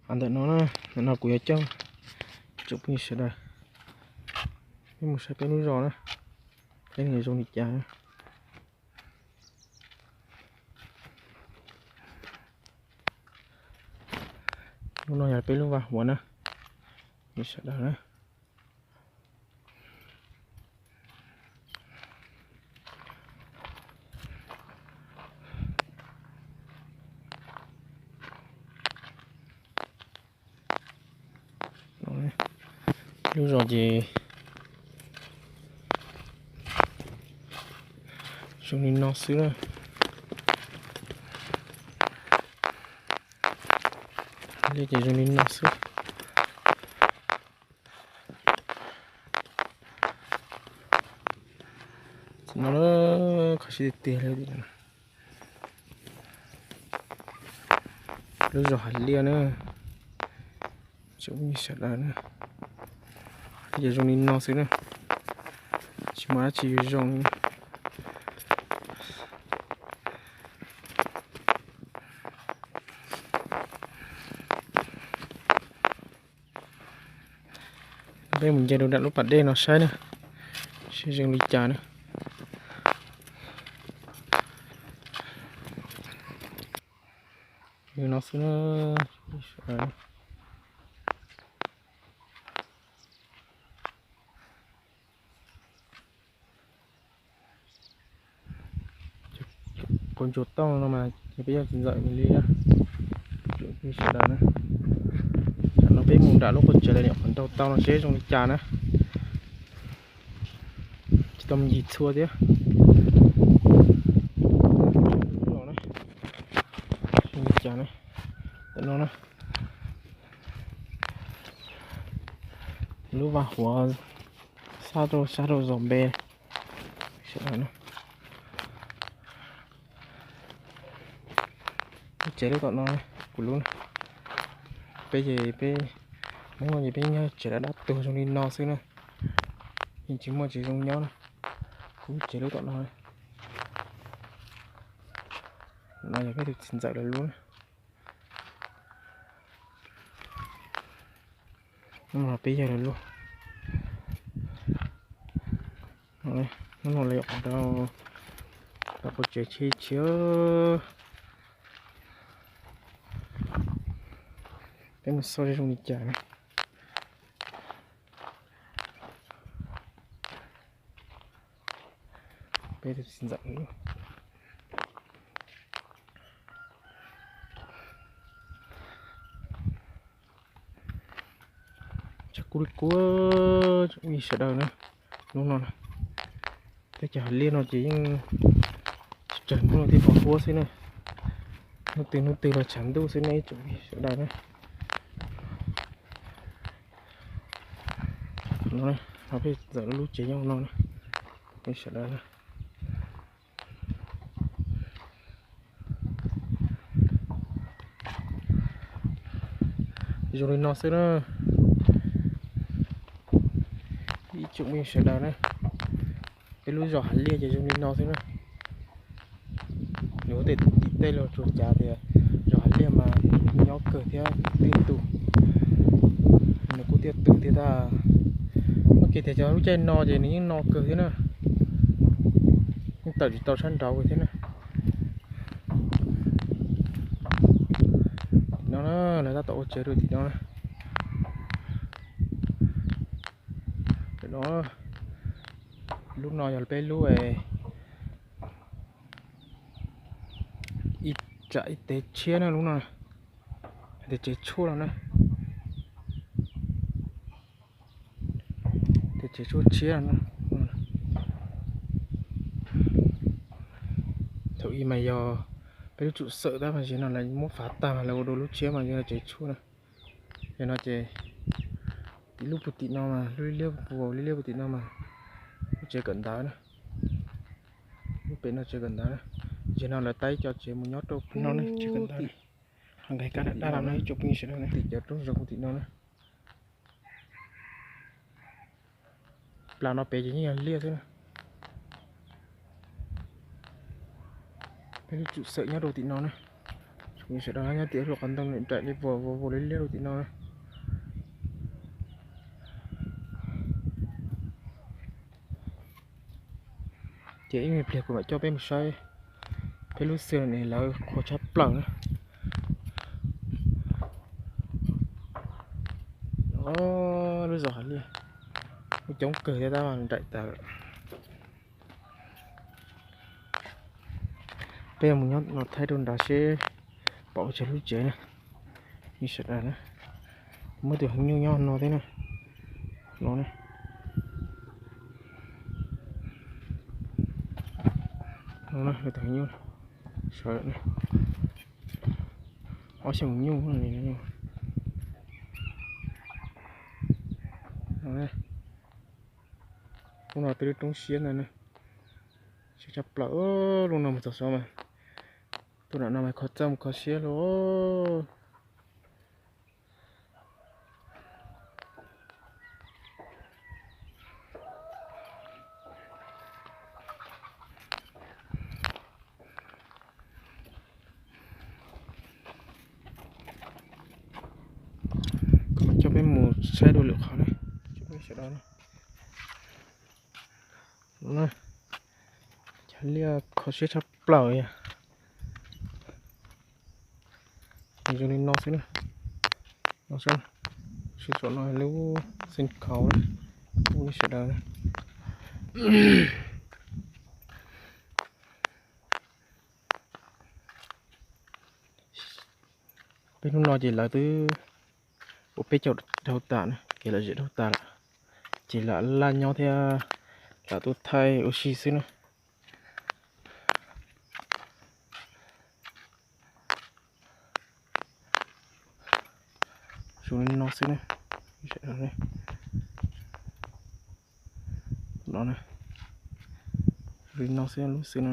Ntawm no na, ntawm no kuv yuav coj tsoom phooj ywg sawv daws peb mus saib peb lub zos na, peb zoo li cas na. Lub no yog peb lub vaj huam na, sawv daws na. Lub zos ces zoo li no xwb na. Liaj ces zoo li no xwb. No kho siab tiag tiag li. Lub zos Hav Liaj na, tsoom phooj ywg sawv daws na, ces zoo li no xwb na, tsis muaj dab tsi zoo. Peb mus nce rau nram lub pas dej no saib na, saib zoo li cas na. Li no xwb na. Cov ntsuas tauj no mas ces peb yog txiv ntxawm nws li na. Sawv daws na, tam no peb mus nram lub qhov tsev lawv nyuam qhuav nraug tau no seb zoo li cas na. Tsis tau me ntsis txhua thiab. Zoo li cas na, tam no na, lub vaj huam sab rau sab rau zos npe. Sawv daws na, lub tsev lub tom no, kuv lub na, peb ces peb, hnub no ces peb nyob tsev dab dab tuag zoo li no xwb na, yeej tsis muaj tsev zoo nyob na. Kuv lub tsev lub tom no, no yog peb tus txiv ntxawm lawv lub na. Hnub no peb yawg lawv lub, hnub no lawv yuav qhov rau, rau qhov tsev tsheb tshiab. Peb mus xauj seb zoo li cas na. Peb tus txiv ntxawm, tshav kub li kub, sawv daws na. Hnub no teb chaws Hav Liaj no ces yeej tsawg hnub no thiaj pom huab xwb na. Hnub twg hnub twg los tshav ntuj xwb ne, ib tsoom sawv daws na. No, peb txawm lub tsev nyob no na, sawv daws na. Zoo li no xwb na. Ib tsoom phooj ywg sawv daws na, peb lub zos Hav Liaj ces zoo li no xwb na. Nws ua tej tim tej los tsuas cav tias zos Hav Liaj mas nyob kawg thiab tiaj tus, nws kuj tiaj tus thiab tab. Ua ke tias cov lub caij no ces nws yeej no kawg thiab na, yeej tawm tsis tau sab nraud thiab na. Tim no na, lawv tab tom ua tsev rau tim no na. Lub no yog peb lub, ib tsam ib tev tshiab na lub no, tias tsev tshuaj no na. Tias tsev tshuaj tshiab no. Thaum ub mas yog peb lub tsum xawm tab mas zaum no lawv muab fav tag lawv ua dua lub tshiab mas yog tsev tshuaj na. Yog no ces tim lub puag tim no mas lub liab puag liab liab puag tim no mas lub tsev kawm ntawv na. Lub pem no tsev kawm ntawv na. Zaum no lawv tab ib co tsev mus nyob rau puag no ne, tsev kawm ntawv. Nkais kab daj daj no ib tsoom phooj ywg sawv daws na, tim cov roob zoov tim no na. Plas no pem ces yeej yog liaj xwb na. Peb lub tsum xawm nyob rau tim no na. Sawv daws nyob tim lub qhov ntoo nraim li vos vos vos liab liab rau tim no. Ces ib me pliag kuv mam coj peb mus saib peb lub xwb ne, lawv qhuav tshaj plaws na. Lub zos hais li, muaj coob kawg thiab tab mas nraim tas lawm. Peb mus nyob no thaij rau nrad seb pom ua tsaug lub tsev na. Sawv daws na, muaj tus heev nyuj nyob no thiab na. No na, no na, tus heev nyuj sawv lawm na. Ob xyoos nyuj li. Lub no twb lub roob siab ntag na. Siab tshaj plaws. Lub no mus txog saud mas, tuaj nram no mas kho txaj mus kho siab lauj. Coj peb mus saib dua lwm qhov na, coj peb sawv daws na. Cov liaj kho siab tshaj plaws yog zoo li no xwb na. No xwb, sib tsom no lub xeev khaus na, sawv daws na. Peb hnub no ces lawv twb ua peb caug dhau tas na, ces lawv zem dhau tas lawm, ces lam laj nyob thiab lam tuaj thaij ua si xwb na. Zoo li no xwb na. No, zoo li no xwb lub xwb no.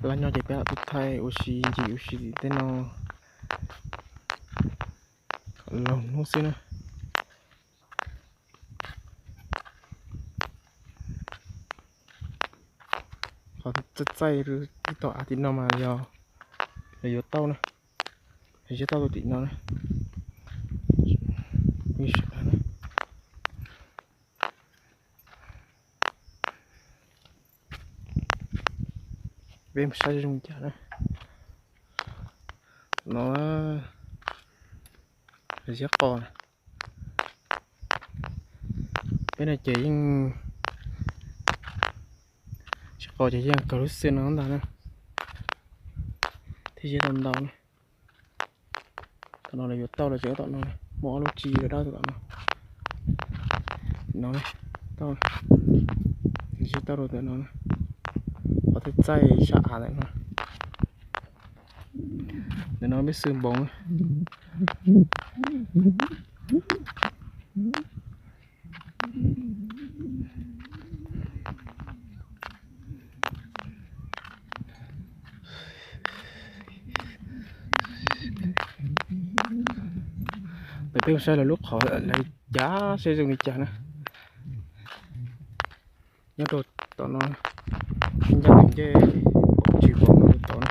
Laj nyob ces peb lam tuaj thaij ua si ncig ua si tim tej no. Laug hnub xwb na. Qhov txaij txaij tib tom av tim no mas yog lawv yuav tauj na, lawv yuav tauj rau tim no na. Peb mus saib zoo cas na. No, ziab qos na. Peb no ces yeej, ziab qos ces yeej kawg lub xwb no ntag na. Thiab ziab tau ntau na. Tom no lawv yuav tauj los tseem tom no, muaj ob lub tsi dawb dawb tom no. No, tauj, ziab tauj rau tom no, qhov txaij txaij sab av ntawm no. Ntawm no peb xwb npoov na. Peb mus saib lawv lub qhov lawv cav seb zoo li cas na. Nyob rau tom no, ncaj tus ncej tsis vov no rau tod na.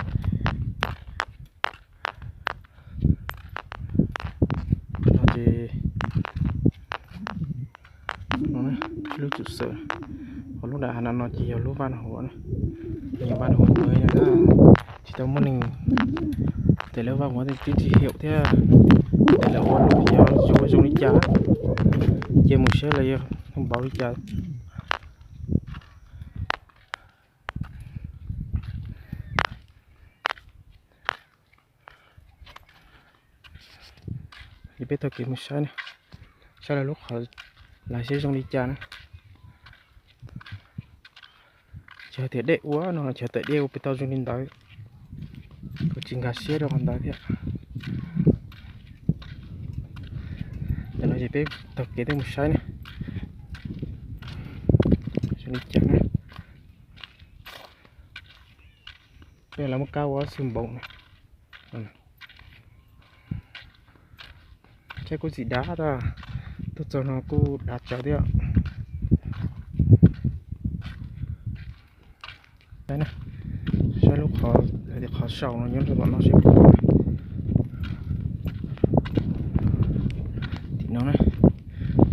No ces lub txum xwm, ho lub nram hav no no ces yog lub vaj huam na, yog vaj huam ntawd na, tsis tau muaj neeg, tes lawv vaj huam twb tsis hiaum thiab, tes lawv ua lub yog zoo ua zoo li cas, ces mus saib lawv yuav npauv li cas. Ces peb taug kev mus saib na, saib lawv lub qhov lawv saib zoo li cas na. Ces hais tias dej ua no ces hais tias dej ua pem tau zoo li ntawd, kuj tsis nkag siab rau qhov ntawd thiab. Tam no ces peb taug kev tej mus saib na, zoo li cas na. Peb los muab kab ua xwb npaum na. Saib kuj txim dav tas, Tuaj txog no kuj dav tsawv thiab. Saib lub qhov, qhov saum no nyob rau tom no seb puas pom. Tim no na,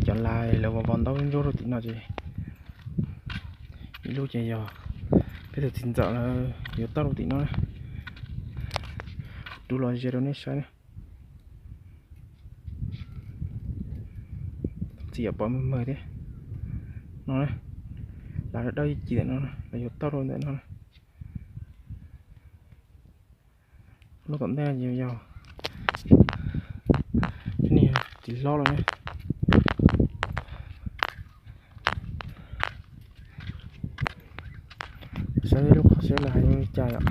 cov lais lawv vov vov ntaub ntsuab rau tim no ces ib lub ces yog peb tus txiv ntxawm lawv yuav tauj rau tim no na. Rub los ze rau nej saib na. Txiv pom mawg mawg thiab. No na, lawv dawb ib ci ntawm no, lawv yuav tauj rau ntawm no. Lub tom ntej yog, yog tsis hlob los ne. Saib lub qhov siab lawv hais zoo li cas yom.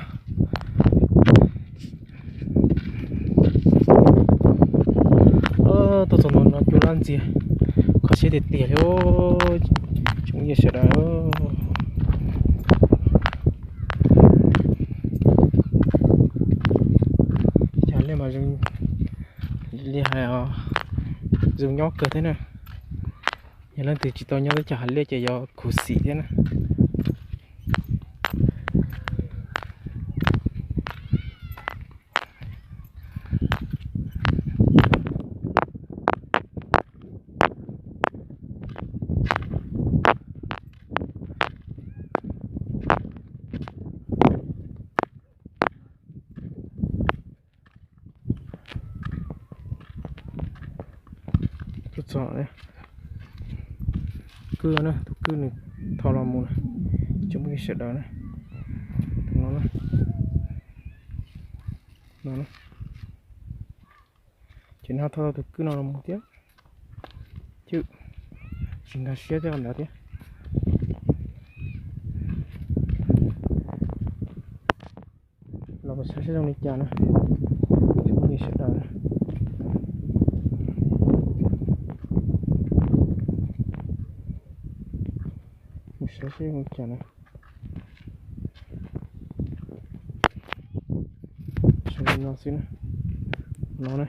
Tuaj txog no no cua laj ntxiag, qhov siab tiag tiag li. Tsoom phooj ywg sawv daws, cov hav liaj mas zoo li hais, zoo nyob kawg thiab na. Yog leej twg tsis tau nyob teb chaws hav liaj ces yuav khuv xim thiab na. Tuaj txog kwj na, tus kwj nws tho los mus na, tsoom phooj ywg sawv daws na. Tus no na, no na, ces nws ho tho tau tus kwj no los mus thiab. Cwb, tsis nkag siab thiab ntawd thiab. Los saib seb zoo li cas na, tsoom phooj ywg sawv daws na. Mus saib seb zoo li cas na. Zoo li no xwb na. No na.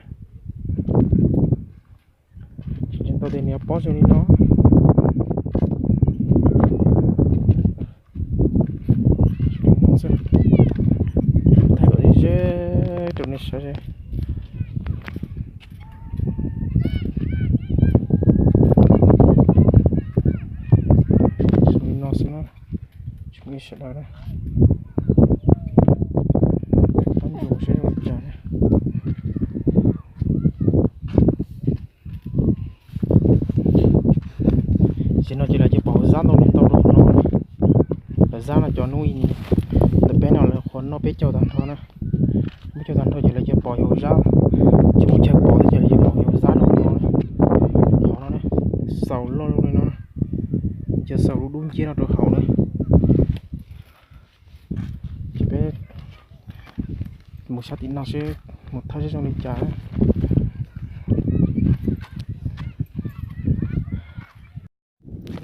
Tsis tau tias nws yuav pob zoo li no. Thaij kom ze ze rau nej saib seb. Zoo li no xwb na. Tsoom phooj ywg sawv daws na, pab nrog saib zoo li cas na. Tam sim no ces lawv cia pom hauv zab ntau li ntau rau hauv no. Lawv zab no cov hnub ib ntawm peb no lawv qhuav noj peb caug tag nrho na. Peb caug tag nrho ces lawv cia pom hauv zab, tsis muaj chaw pov thiab ces lawv cia pom hauv zab rau hauv no. Qhov no na, xaus loj li no, cia xaus dub dub nciab no rau hauv na. Ces peb mus sab tim no seb, mus thaij seb zoo li cas.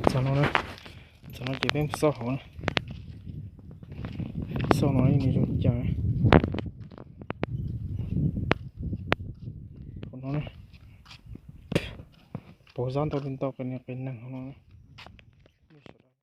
Txog no, txog no ces peb mus xauj hauv na. Xauj no nws zoo li cas. Hauv no, pom zab ntau li ntau qe, qe neeg hauv no.